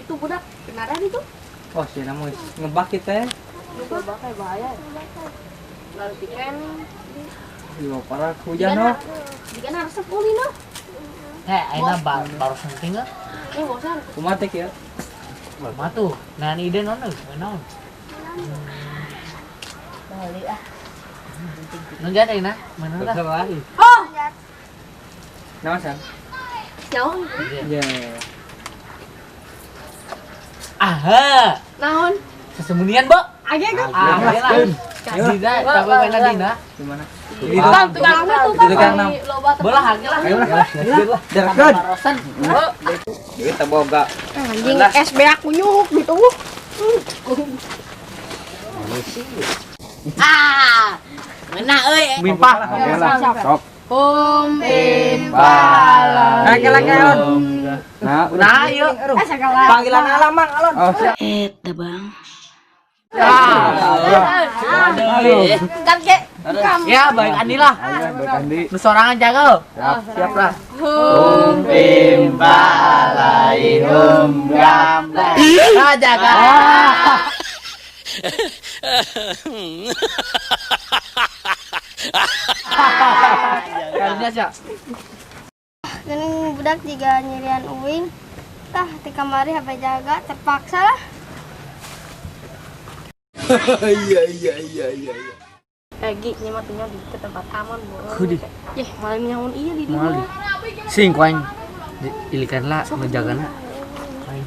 Itu budak benaran itu. Oh, sih namun ngebak kita. Ngebak kayak bahaya. Lalu tiken. Di parah hujan no. Jika harus sepuluh no. Eh, aina baru senting ah. Eh, bosan. Kumaha teh kieu? Kumaha tuh? Nah, ide non euy, naon? Bali ah. Non jadi aina, mana lah? Oh. Naon san? Naon? Ya. Aha. Naon? Sesembunyian, Bo. Age ge. Ah, lah. Dina, tapi mana Dina? Gimana? Tukang tukang tukang. Bola harga lah. Ayo lah. Derkeun. Duit teh boga. Anjing SB aku nyuhuk gitu. Ah. Ngeunah euy. Mimpah. Sok. Hum pala. Nah, kelak-kelon. Nah, nah, yuk. Panggilan alam, Mang, alon. Oh, siap. Eta, Bang. Kan ke. Ya, baik Andi lah. Baik Andi. Nu sorangan jago. Siap, siap lah. Hum pim palai hum gambleng. Nah, jaga. Kalinya siap. Geuning budak jiga nyirian uing. Tah ti kamari HP jaga terpaksa lah. Iya iya iya iya. Lagi nyimak tinggal di ke tempat aman, Bu. Kudi. Yeh, malam nyaun iya di dieu. Sing ku aing. Ilikan lah ngejagana. Aing.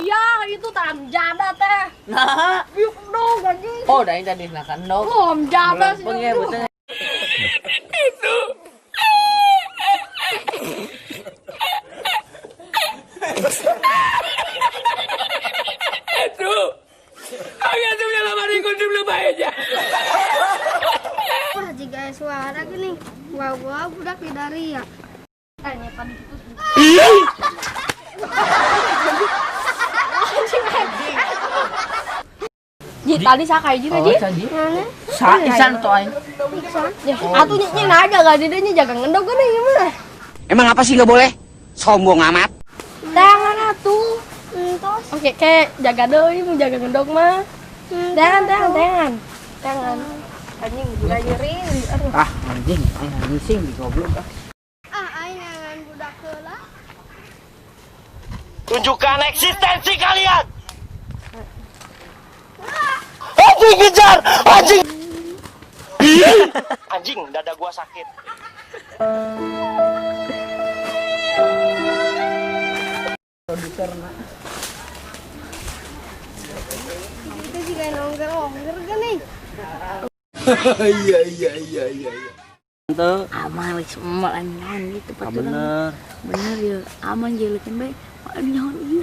Ya, itu tam jada teh. Nah, biuk dong anjing. Oh, da aing tadi nakan dong. Oh, jada sih. Itu. Wah, jika suara gini, wah budak di dari ya. Tanya tadi itu. Ji, tadi saya kayak gini, Ji. Sa isan tuh aing. Ya, atuh nya naga gak didenya jaga ngendog gini gimana? Emang apa sih nggak boleh? Sombong amat. Tangan atuh. Entos. Oke, kayak jaga deui mun jaga ngendog mah. Tangan, tangan, tangan. Tangan. Anjing udah nyeri. Aduh. Ah, anjing, aing ngising di goblok ah. Ah, aing ngan budak heula. Tunjukkan eksistensi kalian. Anjing kejar, anjing. Anjing, dada gua sakit. Itu juga nongker-ongker gini. Iya iya iya iya. Aman wis emak nyaon gitu Bener. Bener ya, aman jelekan bae. Aduh nyaon ieu.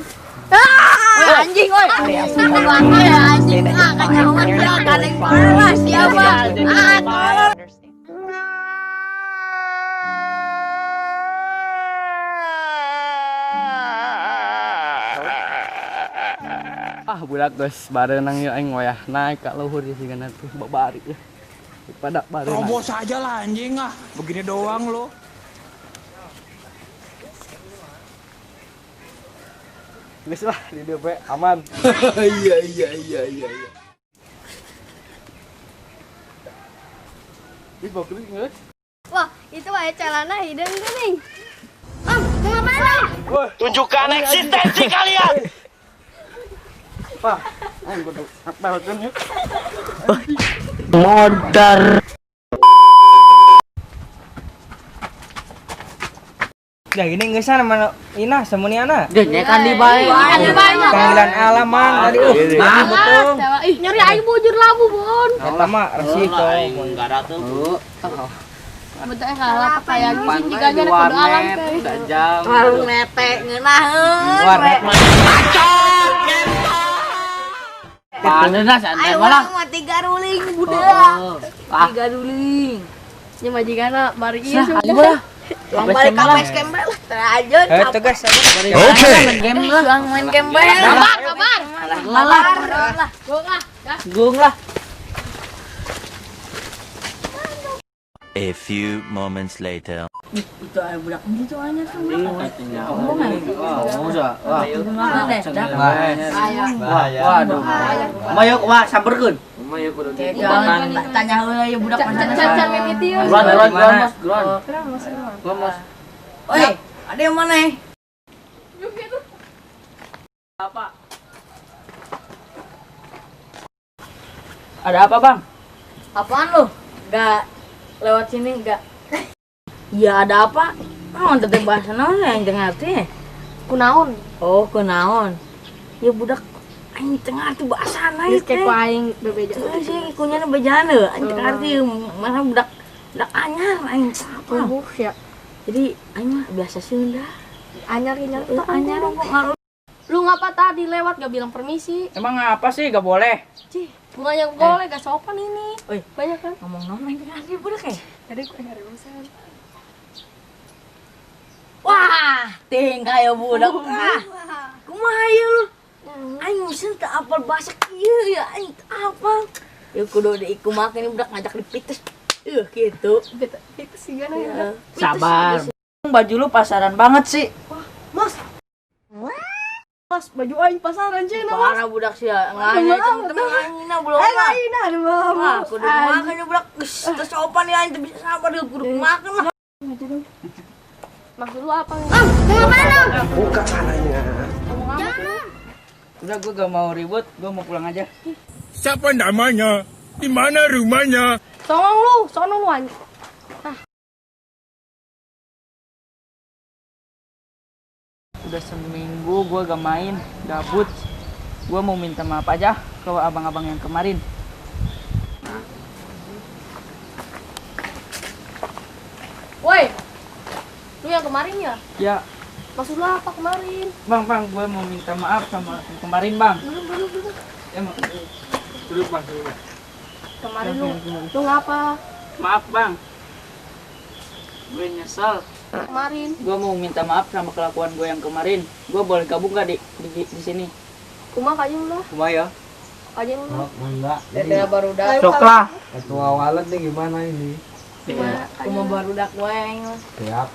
Ah, anjing oi. Anjing ah kanyawan ya kaleng parah siapa? Ah, tolol. Ah, budak geus barenang yeuh aing wayah naik ka luhur ieu sigana tuh babari ya. Pada barenang. Robos aja lah anjing ah, begini doang lo. Geus lah di dieu we aman. Iya iya iya iya iya. Ih, bagus geus. Wah, itu aya celana hideung geuning. Om, mau ngapain, Om? Tunjukkan eksistensi kalian. Wah, aing kudu apelkeun yeuh. Modar. Dah gini ngeusan mana Ina semuniana. Geus nya kan di bae. Panggilan alam mang tadi Nah, betul. Ih, nyeri aing bujur labu, Bon. Eta mah resiko. Tuh. Bentuknya kalah kayak gini jiganya kode alam teh. Warung nete ngeunaheun. Warnet mah. Paneuna santai Ayo malah. urang mah tiga ruling budak. Ah, Tiga ruling. Nya majigana bari ieu sah, ayo lah. Uang balik ka base camp lah terajeun. Eh, tegas. Oke. Main game lah. Uang main game bae. Kabar, kabar. Lah lah. Lah. Gong ah. Gung lah. A few moments later. Itu ada budak itu anyar tuh. Waduh. Mayo wah samperkeun. Tanya heula ya budak macan. Can mimiti yeuh. Geruan geruan Mas, geruan. Geruan Mas. Oi, ada yang mana? Apa? Ada apa, Bang? Apaan lu? Enggak lewat sini enggak. Ya ada apa? Oh, teteh bahasa naon yang teu ngarti. Kunaon? Oh, kunaon. Ya budak aing teu ngarti bahasana ieu Geus teh. ku aing bebeja. Sih kunyana bejaan heuh, aing teu ngarti mana budak budak anyar aing apa. Ya. Jadi aing mah biasa Sunda. Anyar anyar. Anyar kok. Lu ngapa tadi lewat gak bilang permisi? Emang apa sih gak boleh? Cih, bukan yang boleh, gak sopan ini. Oi, banyak kan? Ngomong-ngomong yang ngerti budak ya? Tadi gue nyari urusan. Wah, tingkah ya budak. Ah, kumaha ieu lu? Aing meuseun teu apal bahasa kieu ya, aing teu apal. Ya kudu diikumakeun budak ngajak dipites. Gitu. Pites sih gana ya. Sabar. Baju lu pasaran banget sih. Wah, Mas. Mas, baju aing pasaran sih, Mas. Parah budak sih ya. Nganya temen-temen aing na belum. Aing na belum. Wah, kudu makan ya budak. Geus teu sopan ya aing teu bisa sabar ya kudu makan lah. Maksud lu apa? Am, mau ngapain, Am? Buka caranya. Jangan. Udah gue gak mau ribut, gue mau pulang aja. Siapa namanya? Di mana rumahnya? Songong lu, sono lu anjing. Ah. Udah seminggu gue gak main, gabut. Gue mau minta maaf aja ke abang-abang yang kemarin. Woi, lu yang kemarin ya? Ya. Maksud lu apa kemarin? Bang, bang, gue mau minta maaf sama yang kemarin, Bang. Belum. Ya, mau. Duduk, Bang, duduk. Kemarin lu ngapa? Maaf, Bang. Gue nyesel. Kemarin. Gue mau minta maaf sama kelakuan gue yang kemarin. Gue boleh gabung gak di sini? Kumaha kayu lah. Kumaha ya? Kayu lah. Enggak. Dada baru dak. Sok lah. Ketua walet nih gimana ini? Kumaha baru dak wae. Siap.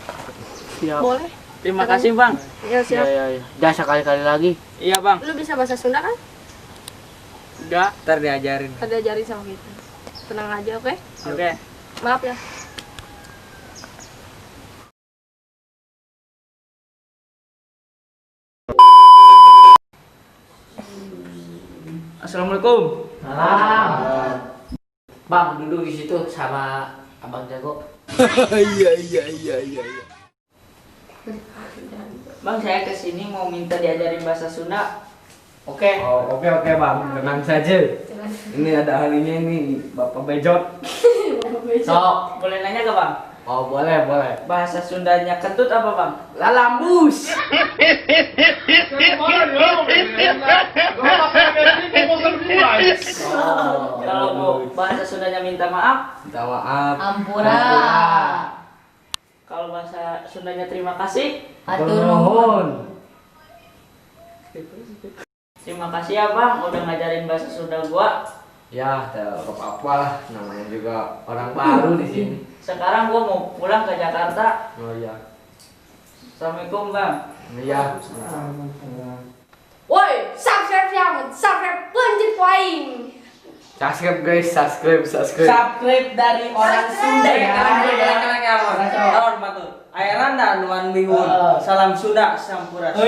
Siap. Boleh. Terima kasih, Bang. Iya, siap. Ya. Jangan sekali-kali lagi. Iya, Bang. Lu bisa bahasa Sunda kan? Enggak. Ntar diajarin. Ntar diajarin sama kita. Tenang aja, oke? Oke. Maaf ya. Assalamualaikum. Salam. Bang, duduk di situ sama Abang Jago. Iya. Bang, saya kesini mau minta diajarin bahasa Sunda. Oke. Oh, oke Bang, tenang saja. Ini ada ahlinya ini, Bapak Bejot. Sok. Boleh nanya gak, Bang? Oh, boleh. Bahasa Sundanya kentut apa, Bang? Lalambus. Kalau mau bahasa Sundanya minta maaf, Minta maaf. Ampura. Kalau bahasa Sundanya terima kasih, Hatur nuhun. Terima kasih ya, Bang, udah ngajarin bahasa Sunda gua. Ya, tidak apa-apa lah, namanya juga orang baru di sini. Sekarang gua mau pulang ke Jakarta. Oh iya. Assalamualaikum, Bang. Iya. Woi, subscribe siapa? Subscribe pencet poin. Subscribe guys, subscribe. Subscribe dari orang Sunda ya. Airan dan Wan Bihun. Salam Sunda, Sampurasun.